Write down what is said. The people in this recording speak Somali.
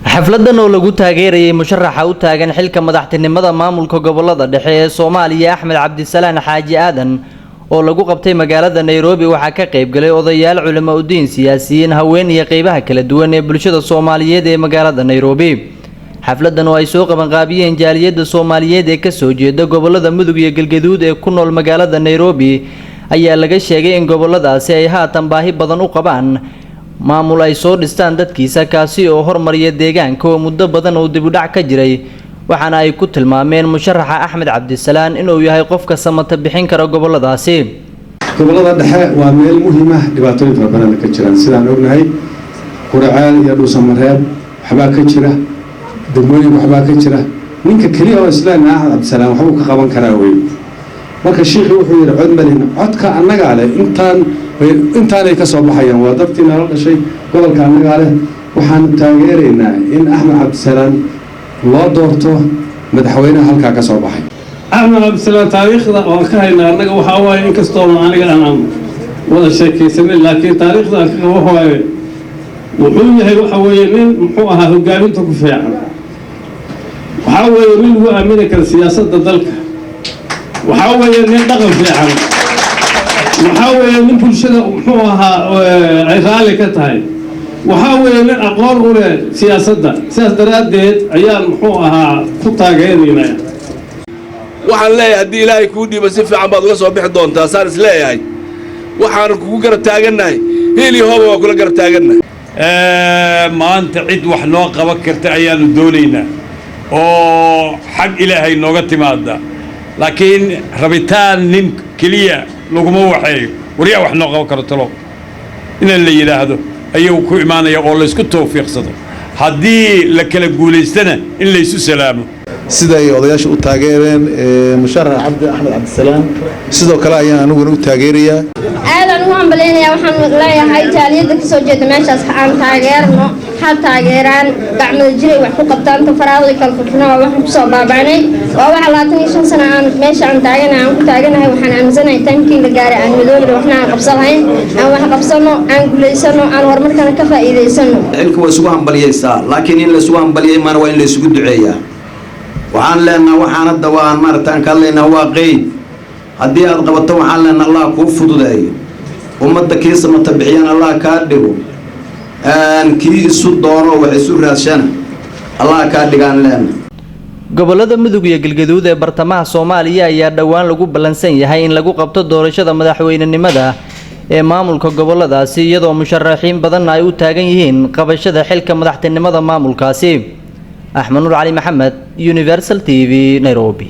Xafladan oo lagu taageerayay musharaxa u taagan xilka madaxtinimada maamulka gobolada dhexe ee Soomaaliya, Axmed Cabdisalaan Xaaji Aadan, oo lagu qabtay magaalada Nairobi, waxaa ka qayb galay odayaal, culimo udiin, siyaasiyiin, haween iyo qeybaha kala duwan ee bulshada Soomaaliyeed ee magaalada Nairobi. Xafladan oo ay soo qabanqaabiyeen jaaliyadda Soomaaliyeed ee kasoo jeeda gobolada Mudug iyo Galgaduud ee ku nool magaalada Nairobi ayaa laga sheegay in goboladaasi ay haatan baahi badan u qabaan maamul ay soo dhistaan dadkiisa, kaasi oo hormariya deegaanka oo muddo badan uu dib u dhac ka jiray. Waxaana ay ku tilmaameen musharaxa Axmed Cabdisalaan inuu yahay qofka samata bixin kara goboladaasi. Gobolada dhexe waa meel muhiim ah, dhibaatooyin fara badanna ka jiraan. Sidaan ognahay, Guriceel iyo Dhuusamareeb waxbaa ka jira, degmooyinka waxbaa ka jira. Ninka keliya oo isleenna Axmed Cabdisalaam waxbuu ka qaban karaa wey. Marka shiikhii wuxuu yidhi: "Cod malin, codka annagaa leh." Intaan intaanay ka soo baxayaan waa dadkii nala dhashay, gobolka annagaa leh. Waxaanu taageeraynaa in Axmed Cabdisalaam loo doorto madaxweynaha halkaa ka soo baxay. Axmed Cabdisalaam taariikhda waan ka haynaa annaga. Waxaa waaye, inkastoo aniga aanan wada sheekaysanin, laakiin taariikhda aan ka qabo waxa waaye wuxuu yahay, waxa weeye, nin muxuu ahaa hogaaminta ku fiican. Waxaa weeye nin lagu aamini kara siyaasadda dalka. Waxaa weeye nin dhaqan fiican. Waxaa weeye nin bulshada muxuu ahaa ay raalli ka tahay. Waxaa weeye nin aqoon u leh siyaasadda. Sidaas daraaddeed ayaan muxuu ahaa ku taageeraynaa. Waxaan leeyahay, haddii Ilaahay kuu dhiibo, si fiican baad uga soo bixi doontaa saan is leeyahay. Waxaanu kugu garab taagannahay, hiil iyo hooba waa kula garab taagannahay. Maanta cid wax noo qaban karta ayaanu doonaynaa oo xag Ilaahay nooga timaada, laakiin rabitaan nin keliya laguma waxeeyo. Waryaa wax noo qaban karo talo inaan la yidhaahdo ayuu ku imaanaya oo laysku tawfiiqsado, haddii la kala guulaystana in laysu salaamo. Sida ay odayaasha u taageereen musharax Cabdi Axmed Cabdisalaam, sidoo kale ayaan aniguna u taageerayaa. Aadaan ugu hambalyaynaya. Waxaan leeyahay jaaliyadda kasoo jeeda meeshaas aan taageerno, ha taageeraan. Gacmada jiray wax ku qabtaan, tafaraaqdi kala furfurna waa waxaan kusoo baaba'nay. Waa waxa 25 sano aan meesha aan taaganahay, aan ku taaganahay. Waxaan aaminsanahay tankii la gaaray aan midoobna, waxna aan qabsan lahayn. Aan wax qabsano, aan guulaysano, aan horumarkana ka faa'iidaysano. Xilka waa isugu hambalyaysaa, laakiin in la isugu hambalyay maana waa in la isugu duceeyaa. Waxaan leenaha, waxaan hadda waan maaragta aan ka hadlaynaa waa qeyb. Haddii aad qabato, waxaan leenaha Allah kuu fududeeyo. Ummadda kii samata bixiyaan Allah kaa dhigo. Kii isu doono, wax isu raadshana Allah kaa dhigaan leena. Gobolada Mudug iyo Galgaduud ee bartamaha Soomaaliya ayaa dhowaan lagu ballansan yahay in lagu qabto doorashada madaxweynenimada ee maamulka goboladaasi, iyadoo musharaxiin badanna ay u taagan yihiin qabashada xilka madaxtinimada maamulkaasi. Axmed Nuur Cali Maxamed, Universal TV, Nairobi.